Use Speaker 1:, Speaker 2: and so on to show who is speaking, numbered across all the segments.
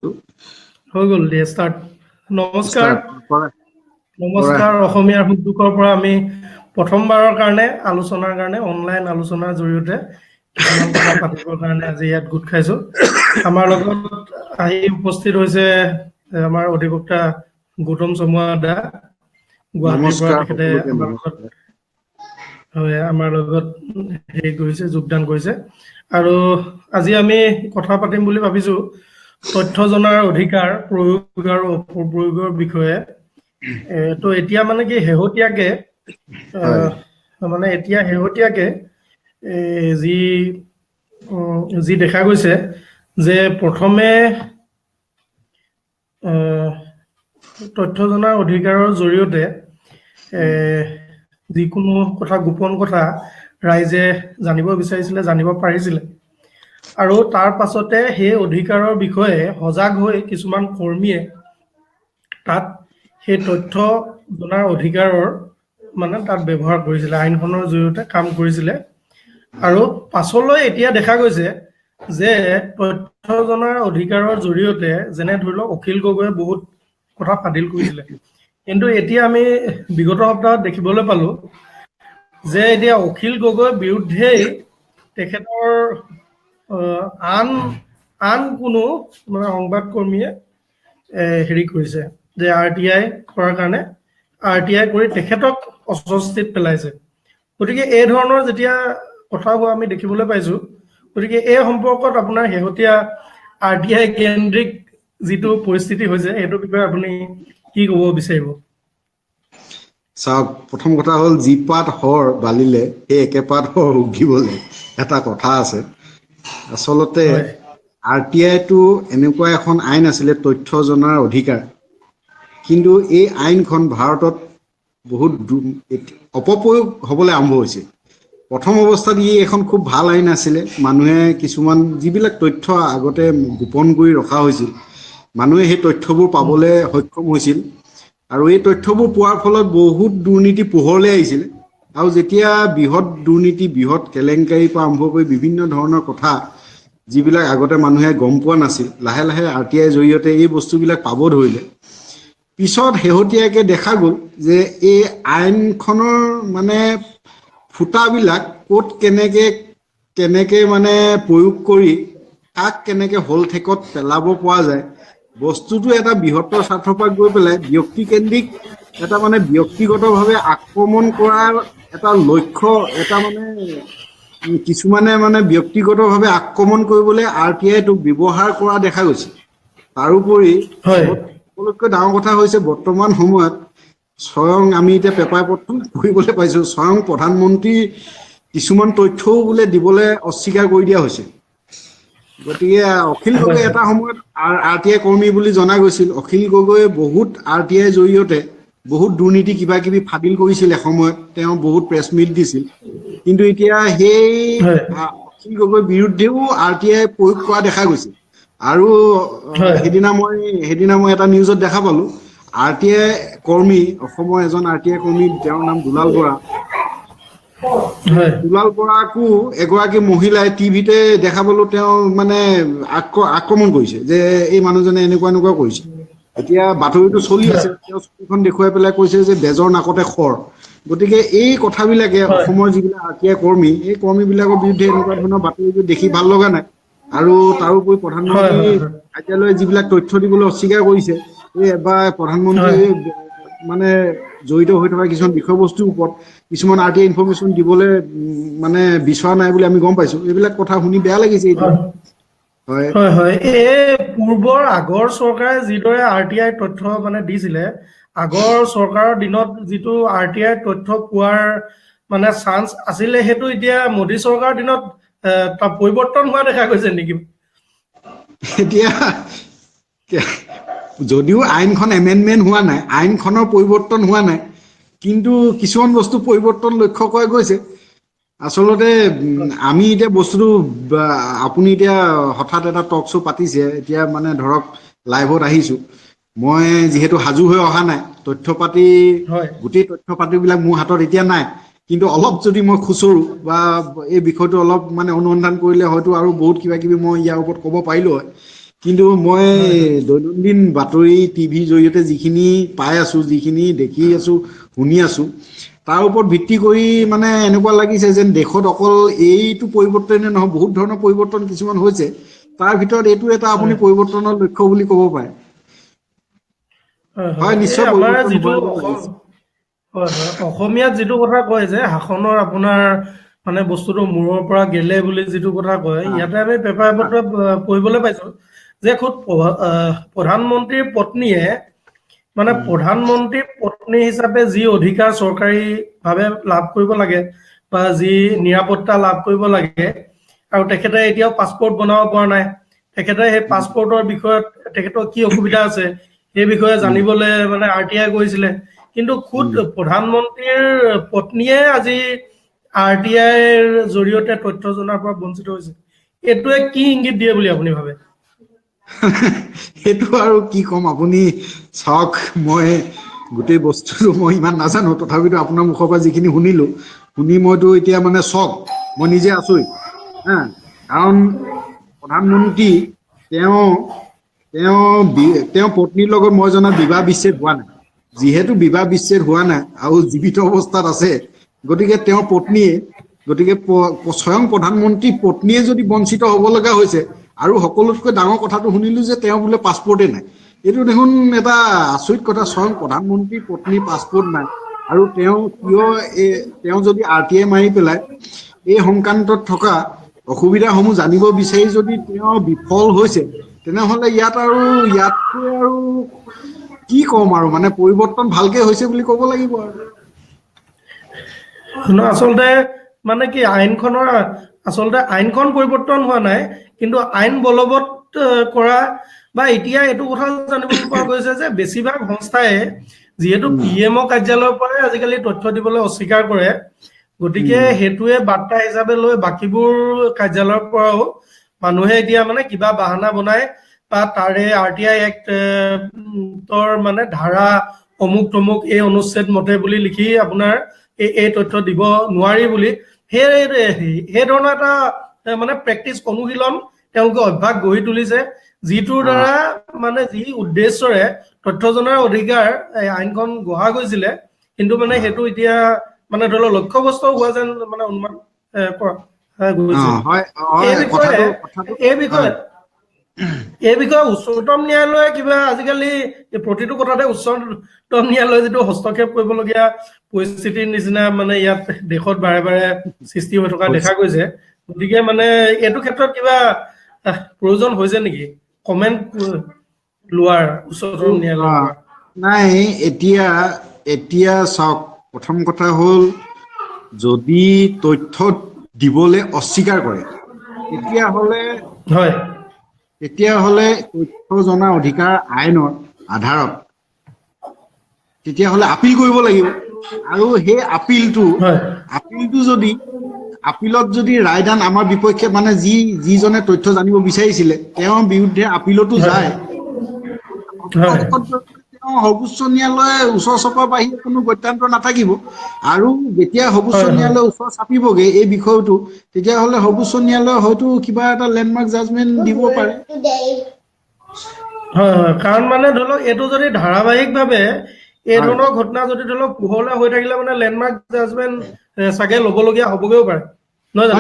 Speaker 1: হৈ গ'ল দিয়ে ষ্টাৰ্ট। নমস্কাৰ, নমস্কাৰ। অসমীয়াৰ সুখ দুখৰ পৰা আমি প্ৰথমবাৰৰ কাৰণে আলোচনাৰ কাৰণে অনলাইন আলোচনাৰ জৰিয়তে কিছুমান কথা পাতিবৰ কাৰণে আজি ইয়াত গোট খাইছো। আমাৰ লগত আহি উপস্থিত হৈছে আমাৰ অধিবক্তা গৌতম চমুৱা দা, গুৱাহাটীৰ পৰা। তেখেতে আমাৰ লগত, হয়, আমাৰ লগত হেৰি কৰিছে, যোগদান কৰিছে। আৰু আজি আমি কথা পাতিম বুলি ভাবিছো তথ্য জনাৰ অধিকাৰ প্ৰয়োগ আৰু অপপ্ৰয়োগৰ বিষয়ে। তো এতিয়া মানে কি শেহতীয়াকে, মানে এতিয়া শেহতীয়াকে যি যি দেখা গৈছে যে প্ৰথমে তথ্য জনাৰ অধিকাৰৰ জৰিয়তে যিকোনো কথা, গোপন কথা ৰাইজে জানিব বিচাৰিছিলে, জানিব পাৰিছিলে। আৰু তাৰ পাছতে সেই অধিকাৰৰ বিষয়ে সজাগ হৈ কিছুমান কৰ্মীয়ে তাত সেই তথ্য জনাৰ অধিকাৰৰ মানে তাত ব্যৱহাৰ কৰিছিলে, আইনখনৰ জৰিয়তে কাম কৰিছিলে। আৰু পাছলৈ এতিয়া দেখা গৈছে যে তথ্য জনাৰ অধিকাৰৰ জৰিয়তে, যেনে ধৰি লওক অখিল গগৈয়ে বহুত কথা ফাদিল কৰিছিলে, কিন্তু এতিয়া আমি বিগত সপ্তাহত দেখিবলৈ পালো যে এতিয়া অখিল গগৈৰ বিৰুদ্ধেই তেখেতৰ আন আন কোনো মানে সংবাদ কৰ্মীয়ে হেৰি কৰিছে যে আৰ টি I কৰাৰ কাৰণে, আৰ টি I কৰি তেখেতক অস্বস্তিত পেলাইছে। গতিকে এই ধৰণৰ যেতিয়া কথাবোৰ আমি দেখিবলৈ পাইছো, গতিকে এই সম্পৰ্কত আপোনাৰ শেহতীয়া আৰ টি I কেন্দ্ৰিক যিটো পৰিস্থিতি হৈছে, সেইটো বিষয়ে আপুনি কি ক'ব বিচাৰিব?
Speaker 2: চাওক, প্ৰথম কথা হ'ল যি পাত হৰ বালিলে সেই একেপাত হৰ উগিবলে, এটা কথা আছে। আচলতে আৰ টি আইটো এনেকুৱা এখন আইন আছিলে, তথ্য জনাৰ অধিকাৰ, কিন্তু এই আইনখন ভাৰতত বহুত অপপ্ৰয়োগ হ'বলৈ আৰম্ভ হৈছে। প্ৰথম অৱস্থাত ই এখন খুব ভাল আইন আছিলে। মানুহে কিছুমান যিবিলাক তথ্য আগতে গোপন কৰি ৰখা হৈছিল, মানুহে সেই তথ্যবোৰ পাবলৈ সক্ষম হৈছিল। আৰু এই তথ্যবোৰ পোৱাৰ ফলত বহুত দুৰ্নীতি পোহৰলৈ আহিছিলে। আৰু যেতিয়া বৃহৎ দুৰ্নীতি, বৃহৎ কেলেংকাৰীৰ পৰা আৰম্ভ কৰি বিভিন্ন ধৰণৰ কথা যিবিলাক আগতে মানুহে গম পোৱা নাছিল, লাহে লাহে আৰ টি আইৰ জৰিয়তে এই বস্তুবিলাক পাব ধৰিলে। পিছত শেহতীয়াকৈ দেখা গ'ল যে এই আইনখনৰ মানে ফুটাবিলাক ক'ত কেনেকে কেনেকে মানে প্ৰয়োগ কৰি কাক কেনেকে হল ঠেকত পেলাব পৰা যায়, বস্তুটো এটা বৃহত্তৰ স্বাৰ্থৰ পৰা গৈ পেলাই ব্যক্তিকেন্দ্ৰিক এটা মানে ব্যক্তিগতভাৱে আক্ৰমণ কৰাৰ এটা লক্ষ্য, এটা মানে কিছুমানে মানে ব্যক্তিগতভাৱে আক্ৰমণ কৰিবলৈ আৰ টি আইটোক ব্যৱহাৰ কৰা দেখা গৈছে। তাৰোপৰি সকলোতকৈ ডাঙৰ কথা হৈছে, বৰ্তমান সময়ত স্বয়ং আমি এতিয়া পেপাৰ পত্ৰ পঢ়িবলৈ পাইছো, স্বয়ং প্ৰধানমন্ত্ৰী কিছুমান তথ্যও বোলে দিবলৈ অস্বীকাৰ কৰি দিয়া হৈছে। গতিকে অখিল গগৈ এটা সময়ত আৰ টি I কৰ্মী বুলি জনা গৈছিল। অখিল গগৈয়ে বহুত আৰ টি আইৰ জৰিয়তে বহুত দুৰ্নীতি কিবা কিবি ফাদিল কৰিছিল এসময়ত, তেওঁ বহুত প্ৰেছ মিট দিছিল। কিন্তু এতিয়া সেই অখিল গগৈৰ বিৰুদ্ধেও আৰ টি I প্ৰয়োগ কৰা দেখা গৈছে। আৰু সেইদিনা মই এটা নিউজত দেখা পালো, আৰ টি I কৰ্মী, অসমৰ এজন আৰ টি I কৰ্মী, তেওঁৰ নাম দুলাল বৰা। দুলাল বৰাকো এগৰাকী মহিলাই টিভিতে দেখা পালো, তেওঁ মানে আক্ৰমণ কৰিছে যে এই মানুহজনে এনেকুৱা এনেকুৱা কৰিছে। এতিয়া বাতৰিটো চলি আছে, তেওঁ ছবিখন দেখুৱাই পেলাই কৈছে যে বেজৰ নাকতে খৰ। গতিকে এই কথাবিলাকে অসমৰ যিবিলাক আৰ টি I কৰ্মী, এই কৰ্মীবিলাকৰ বিৰুদ্ধে এনেকুৱা ধৰণৰ বাতৰি দেখি ভাল লগা নাই। আৰু তাৰোপৰি প্ৰধানমন্ত্ৰী কাৰ্যালয়ে যিবিলাক তথ্য দিবলৈ অস্বীকাৰ কৰিছে, এই বা প্ৰধানমন্ত্ৰী মানে জড়িত হৈ থকা কিছুমান বিষয়বস্তুৰ ওপৰত কিছুমান আৰ টি I information দিবলৈ মানে বিচৰা নাই বুলি আমি গম পাইছো। এইবিলাক কথা শুনি বেয়া লাগিছে এতিয়া।
Speaker 1: হয় হয় হয়, এই পূৰ্বৰ আগৰ চৰকাৰে যিদৰে আৰ টি I তথ্য মানে দিছিলে, আগৰ চৰকাৰৰ দিনত যিটো আৰ টি I তথ্য পোৱাৰ মানে চান্স আছিলে, সেইটো এতিয়া মোদী চৰকাৰৰ দিনত তাৰ পৰিৱৰ্তন হোৱা দেখা গৈছে নেকি?
Speaker 2: এতিয়া যদিও আইনখন এমেণ্ডমেণ্ট হোৱা নাই, আইনখনৰ পৰিৱৰ্তন হোৱা নাই, কিন্তু কিছুমান বস্তু পৰিৱৰ্তন লক্ষ্য কৰা গৈছে। আচলতে আমি এতিয়া বস্তুটো, আপুনি এতিয়া হঠাৎ এটা টক শ্ব' পাতিছে, এতিয়া মানে ধৰক লাইভত আহিছো, মই যিহেতু সাজু হৈ অহা নাই, তথ্য পাতি গোটেই তথ্য পাতিবিলাক মোৰ হাতত এতিয়া নাই, কিন্তু অলপ যদি মই খুচৰো বা এই বিষয়টো অলপ মানে অনুসন্ধান কৰিলে হয়তো আৰু বহুত কিবা কিবি মই ইয়াৰ ওপৰত ক'ব পাৰিলো হয়। কিন্তু মই দৈনন্দিন বাতৰি টিভিৰ জৰিয়তে যিখিনি পাই আছো, যিখিনি দেখি আছো, শুনি আছো, তাৰ ওপৰত ভিত্তি কৰি মানে এনেকুৱা লাগিছে যেন দেশত অকল এইটো পৰিৱৰ্তনে নহয়, বহুত ধৰণৰ পৰিৱৰ্তন কিছুমান হৈছে। তাৰ ভিতৰত এইটো এটা আপুনি পৰিৱৰ্তনৰ লক্ষ্য বুলি ক'ব পাৰে। হয়, নিশ্চয়।
Speaker 1: হয় হয়, অসমীয়াত যিটো কথা কয় যে শাসনৰ আপোনাৰ মানে বস্তুটো মূৰৰ পৰা গেলে বুলি যিটো কথা কয়, ইয়াতে আমি পেপাৰ পত্ৰ পঢ়িবলৈ পাইছো যে খুদ প্ৰধানমন্ত্ৰীৰ পত্নীয়ে মানে প্ৰধানমন্ত্ৰীৰ পত্নী হিচাপে যি অধিকাৰ চৰকাৰীভাৱে লাভ কৰিব লাগে বা যি নিৰাপত্তা লাভ কৰিব লাগে, আৰু তেখেতে এতিয়াও পাছপৰ্ট বনাব পৰা নাই, তেখেতে সেই পাছপৰ্টৰ বিষয়ত তেখেতৰ কি অসুবিধা আছে সেই বিষয়ে জানিবলৈ মানে আৰ টি I কৰিছিলে, কিন্তু খুদ প্ৰধানমন্ত্ৰীৰ পত্নীয়ে আজি আৰ টি আইৰ জৰিয়তে তথ্য জনাৰ পৰা বঞ্চিত হৈছে। এইটোৱে কি ইংগিত দিয়ে বুলি আপুনি ভাবে?
Speaker 2: সেইটো আৰু কি ক'ম, আপুনি চাওক, মই গোটেই বস্তুটো মই ইমান নাজানো, তথাপিতো আপোনাৰ মুখৰ পৰা যিখিনি শুনিলো, শুনি মইতো এতিয়া মানে চক, মই নিজে আচৰিত হা। কাৰণ প্ৰধানমন্ত্ৰী তেওঁ তেওঁ তেওঁ পত্নীৰ লগত মই জনাত বিবাহ বিচ্ছেদ হোৱা নাই। যিহেতু বিবাহ বিচ্ছেদ হোৱা নাই আৰু জীৱিত অৱস্থাত আছে, গতিকে তেওঁৰ পত্নীয়ে, গতিকে স্বয়ং প্ৰধানমন্ত্ৰী পত্নীয়ে যদি বঞ্চিত হ'ব লগা হৈছে, আৰু সকলোতকৈ ডাঙৰ কথাটো শুনিলো যে তেওঁ বোলে পাছপৰ্টেই নাই। এইটো দেখোন এটা আচৰিত কথা, স্বয়ং প্ৰধানমন্ত্ৰীৰ পত্নীৰ পাছপৰ্ট নাই, আৰু তেওঁ কিয় এই, তেওঁ যদি আৰ টি I মাৰি পেলাই এই সংক্ৰান্তত থকা অসুবিধাসমূহ জানিব বিচাৰি যদি তেওঁ বিফল হৈছে, তেনেহ'লে ইয়াত আৰু ইয়াতকৈ আৰু কি ক'ম আৰু, মানে পৰিৱৰ্তন ভালকে হৈছে বুলি ক'ব লাগিব আৰু।
Speaker 1: আচলতে মানে কি, আইনখনৰ আচলতে আইনখন পৰিৱৰ্তন হোৱা নাই, কিন্তু আইন বলবৎ কৰা বা এতিয়া এইটো কথা জানিব পৰা গৈছে যে বেছিভাগ সংস্থাই যিহেতু পি এম অ' কাৰ্যালয়ৰ পৰাই আজিকালি তথ্য দিবলৈ অস্বীকাৰ কৰে, গতিকে সেইটোৱে বাৰ্তা হিচাপে লৈ বাকীবোৰ কাৰ্যালয়ৰ পৰাও মানুহে এতিয়া মানে কিবা বাহানা বনাই বা তাৰে আৰ টি I এক্টৰ মানে ধাৰা অমুক তমুক এই অনুচ্ছেদ মতে বুলি লিখি আপোনাৰ এই তথ্য দিব নোৱাৰি বুলি সেই ধৰণৰ এটা মানে প্ৰেক্টিচ, অনুশীলন তেওঁলোকে অভ্যাস গঢ়ি তুলিছে, যিটোৰ দ্বাৰা মানে যি উদ্দেশ্যৰে তথ্য জনাৰ অধিকাৰ আইনখন গঢ়া গৈছিলে, কিন্তু মানে সেইটো এতিয়া মানে ধৰি লওক লক্ষ্যবস্তু হোৱা যেন মানে অনুমান কৰা গৈছে। এই বিষয়ে উচ্চতম ন্যায়ালয়ে কিবা, আজিকালি প্ৰতিটো কথাতে উচ্চতম ন্যায়ালয়ে যিটো হস্তক্ষেপ কৰিবলগীয়া পৰিস্থিতিৰ নিচিনা মানে ইয়াত দেশত বাৰে বাৰে সৃষ্টি হৈ থকা দেখা গৈছে, গতিকে মানে এইটো ক্ষেত্ৰত কিবা প্ৰয়োজন হৈছে নেকি কমেণ্ট লোৱাৰ উচ্চতম ন্যায়ালয়ৰ?
Speaker 2: নাই, এতিয়া এতিয়া চাওক, প্ৰথম কথা হ'ল যদি তথ্য দিবলৈ অস্বীকাৰ কৰে, তেতিয়াহ'লে তেতিয়াহ'লে তথ্য জনা অধিকাৰ আইনৰ আধাৰত তেতিয়াহ'লে আপিল কৰিব লাগিব। আৰু সেই আপিলটো যদি আপিলত যদি ৰায়দান আমাৰ বিপক্ষে, মানে যিজনে তথ্য জানিব বিচাৰিছিলে তেওঁৰ বিৰুদ্ধে আপিলতো যায়, তেওঁ সৰ্বোচ্চ ন্যায়ালয়ে ওচৰ চপাৰ বাহিৰে কোনো গত্যান্তৰ নাথাকিব। আৰু যেতিয়া সৰ্বোচ্চ ন্যায়ালয়ে ওচৰ চাপিবগে এই বিষয়টো, তেতিয়াহ'লে সৰ্বোচ্চ ন্যায়ালয়ে হয়তো কিবা এটা লেণ্ডমাৰ্ক জাজমেণ্ট দিব পাৰে।
Speaker 1: হয় হয়, কাৰণ মানে ধৰি লওক এইটো যদি ধাৰাবাহিকভাৱে এই ধৰণৰ ঘটনা যদি ধৰি লওক পোহৰলৈ হৈ থাকিলে মানে লেণ্ডমাৰ্ক জাজমেণ্ট চাগে ল'বলগীয়া হ'বগৈও পাৰে।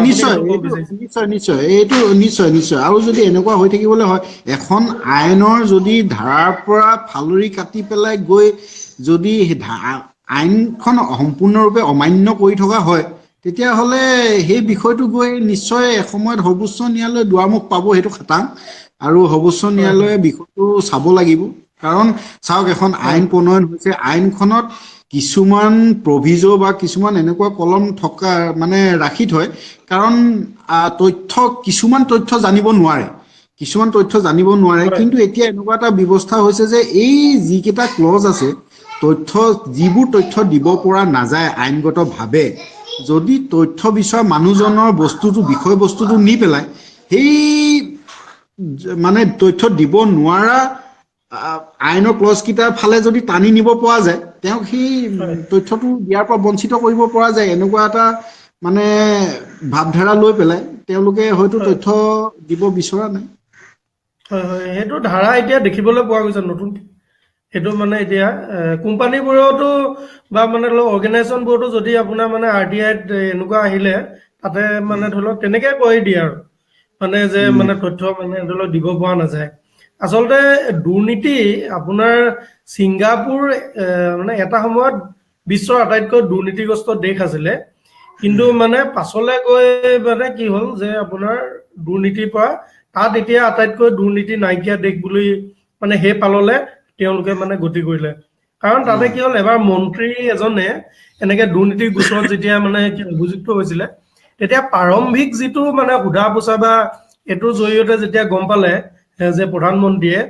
Speaker 2: নিশ্চয় নিশ্চয় নিশ্চয়, এইটো নিশ্চয় নিশ্চয়। আৰু যদি এনেকুৱা হৈ থাকিবলৈ হয়, এখন আইনৰ যদি ধাৰাৰ পৰা ফালৰি কাটি পেলাই গৈ যদি আইনখন সম্পূৰ্ণৰূপে অমান্য কৰি থকা হয়, তেতিয়াহ'লে সেই বিষয়টো গৈ নিশ্চয় এসময়ত সৰ্বোচ্চ ন্যায়ালয়ে দুৱাৰমুখ পাব, সেইটো খাটাং। আৰু সৰ্বোচ্চ ন্যায়ালয়ে বিষয়টো চাব লাগিব। কাৰণ চাওক, এখন আইন প্ৰণয়ন হৈছে, আইনখনত কিছুমান প্ৰভিজো বা কিছুমান এনেকুৱা কলম থকা মানে ৰাখি থয়, কাৰণ তথ্য কিছুমান তথ্য জানিব নোৱাৰে, কিছুমান তথ্য জানিব নোৱাৰে। কিন্তু এতিয়া এনেকুৱা এটা ব্যৱস্থা হৈছে যে এই যিকেইটা ক্লজ আছে, তথ্য যিবোৰ তথ্য দিব পৰা নাযায় আইনগতভাৱে, যদি তথ্য বিচৰা মানুহজনৰ বস্তুটো বিষয়বস্তুটো নি পেলাই সেই মানে তথ্য দিব নোৱাৰা আইনৰ ক্লজ কেইটাৰ ফালে যদি টানি নিব পৰা যায়, তেওঁক সেই তথ্যটো দিয়াৰ পৰা বঞ্চিত কৰিব পৰা যায়, এনেকুৱা এটা মানে ভাৱধাৰা লৈ পেলাই তেওঁলোকে হয়তো তথ্য দিব বিচৰা নাই।
Speaker 1: হয় হয়, সেইটো ধাৰা এতিয়া দেখিবলৈ পোৱা গৈছে নতুন। সেইটো মানে এতিয়া কোম্পানীবোৰতো বা মানে ধৰি লওক অৰ্গেনাইজেশ্যনবোৰতো যদি আপোনাৰ মানে আৰ টি আইত এনেকুৱা আহিলে তাতে মানে ধৰি লওক তেনেকে কৈ দিয়ে আৰু মানে যে মানে তথ্য মানে ধৰি লওক দিব পৰা নাযায়। আচলতে দুৰ্নীতি আপোনাৰ ছিংগাপুৰ মানে এটা সময়ত বিশ্বৰ আটাইতকৈ দুৰ্নীতিগ্ৰস্ত দেশ আছিলে, কিন্তু মানে পাছলে গৈ মানে কি হ'ল যে আপোনাৰ দুৰ্নীতিৰ পৰা তাত এতিয়া আটাইতকৈ দুৰ্নীতি নাইকিয়া দেশ বুলি মানে সেই পাললে তেওঁলোকে মানে গতি কৰিলে। কাৰণ তাতে কি হ'ল, এবাৰ মন্ত্ৰী এজনে এনেকে দুৰ্নীতিৰ গোচৰত যেতিয়া মানে অভিযুক্ত হৈছিলে, তেতিয়া প্ৰাৰম্ভিক যিটো মানে সোধা পোছা বা এইটোৰ জৰিয়তে যেতিয়া গম পালে যে প্ৰধানমন্ত্ৰীয়ে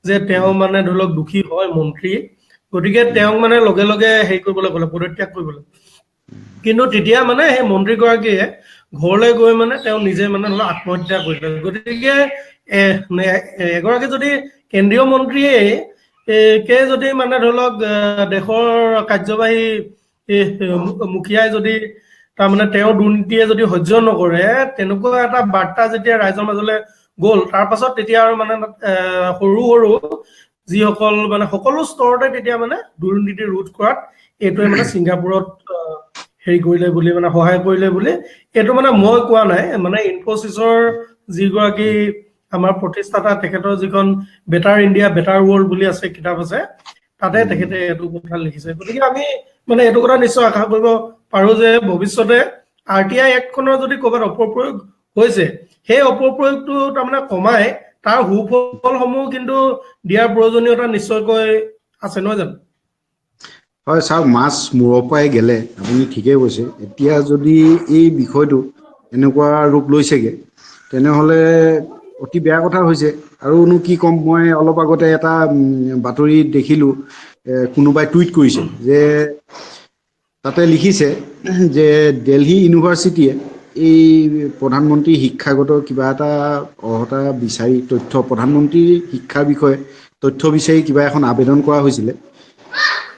Speaker 1: যে তেওঁ মানে ধৰি লওক দোষী হয় মন্ত্ৰী, গতিকে তেওঁক মানে লগে লগে হেৰি কৰিবলৈ ক'লে, পদত্যাগ কৰিবলৈ। কিন্তু তেতিয়া মানে সেই মন্ত্ৰীগৰাকীয়ে ঘৰলৈ গৈ মানে তেওঁ নিজে মানে ধৰি লওক আত্মহত্যা কৰিলে। গতিকে এগৰাকী যদি কেন্দ্ৰীয় মন্ত্ৰীয়ে কে যদি মানে ধৰি লওক দেশৰ কাৰ্যবাহী মুখিয়াই যদি তাৰমানে তেওঁৰ দুৰ্নীতিয়ে যদি সহ্য নকৰে, তেনেকুৱা এটা বাৰ্তা যেতিয়া ৰাইজৰ মাজলৈ গ'ল, তাৰ পাছত তেতিয়া আৰু মানে সৰু সৰু যিসকল মানে সকলো স্তৰতে তেতিয়া মানে দুৰ্নীতি ৰোধ কৰাত এইটোৱে মানে ছিংগাপুৰত হেৰি কৰিলে বুলি মানে সহায় কৰিলে বুলি এইটো মানে মই কোৱা নাই, মানে ইনফচিছৰ যিগৰাকী আমাৰ প্ৰতিষ্ঠাতা তেখেতৰ যিখন বেটাৰ ইণ্ডিয়া বেটাৰ ৱৰ্ল্ড বুলি আছে কিতাপ আছে, তাতে তেখেতে এইটো কথা লিখিছে। গতিকে আমি মানে এইটো কথা নিশ্চয় আশা কৰিব পাৰো যে ভৱিষ্যতে আৰ টি I এক্টখনৰ যদি ক'ৰবাত অপপ্ৰয়োগ হৈছে, সেই অপপ্ৰয়োগটো তাৰমানে কমাই তাৰ সুফলসমূহ কিন্তু দিয়াৰ প্ৰয়োজনীয়তা নিশ্চয়কৈ আছে, নহয় জানো?
Speaker 2: হয় চাওক, মাছ মূৰৰ পৰাই গেলে, আপুনি ঠিকেই কৈছে। এতিয়া যদি এই বিষয়টো এনেকুৱা ৰূপ লৈছেগে তেনেহ'লে অতি বেয়া কথা হৈছে। আৰুনো কি ক'ম, মই অলপ আগতে এটা বাতৰি দেখিলোঁ, কোনোবাই টুইট কৰিছে যে তাতে লিখিছে যে দেলহি ইউনিভাৰ্চিটিয়ে এই প্ৰধানমন্ত্ৰী শিক্ষাগত কিবা এটা অৰ্হতা বিচাৰি তথ্য, প্ৰধানমন্ত্ৰীৰ শিক্ষাৰ বিষয়ে তথ্য বিচাৰি কিবা এখন আবেদন কৰা হৈছিলে,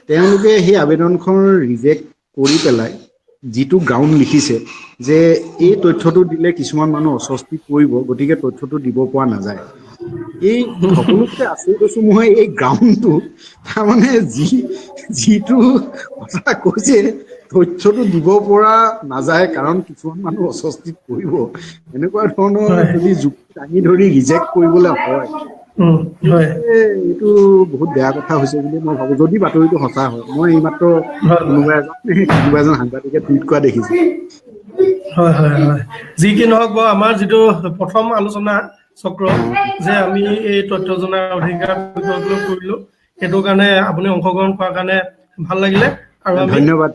Speaker 2: তেওঁলোকে সেই আবেদনখন ৰিজেক্ট কৰি পেলাই যিটো গ্ৰাউণ্ড লিখিছে যে এই তথ্যটো দিলে কিছুমান মানুহ অস্বস্তি পৰিব, গতিকে তথ্যটো দিব পৰা নাযায়। এই সকলোতকৈ আচৰিত হৈছো মই এই গ্ৰাউণ্ডটো, তাৰমানে যিটো কথা কৈছে তথ্যটো দিব পৰা নাযায় কাৰণ কিছুমান মানুহ অস্বস্তিত পৰিব, এনেকুৱা ধৰণৰ যদি যুক্তি দাঙি ধৰি ৰিজেক্ট কৰিবলৈ হয়, এইটো বহুত বেয়া কথা হৈছে বুলি মই ভাবো, যদি বাতৰিটো সঁচা হয়। মই এইমাত্ৰ কোনোবা এজন সাংবাদিকে টুইট কৰা দেখিছো।
Speaker 1: হয় হয় হয়, যি কি নহওক বাৰু আমাৰ যিটো প্ৰথম আলোচনা চক্ৰ যে আমি এই তথ্য জনাৰ অধিকাৰ কৰিলো, সেইটো কাৰণে আপুনি অংশগ্ৰহণ কৰাৰ কাৰণে ভাল লাগিলে আৰু
Speaker 2: ধন্যবাদ।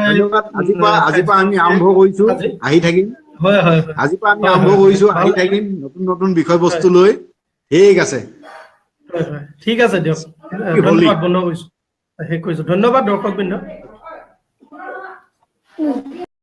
Speaker 2: ধন্যবাদ। আজিৰ পৰা আমি আৰম্ভ কৰিছো, আহি থাকিম।
Speaker 1: হয় হয়,
Speaker 2: আজিৰ পৰা আমি আৰম্ভ কৰিছো, আহি থাকিম নতুন নতুন বিষয়বস্তু লৈ। ঠিক আছে,
Speaker 1: ঠিক আছে দিয়ক, ধন্যবাদ। বন্ধ কৰিছো, শেষ কৰিছো। ধন্যবাদ দৰ্শকবৃন্দ।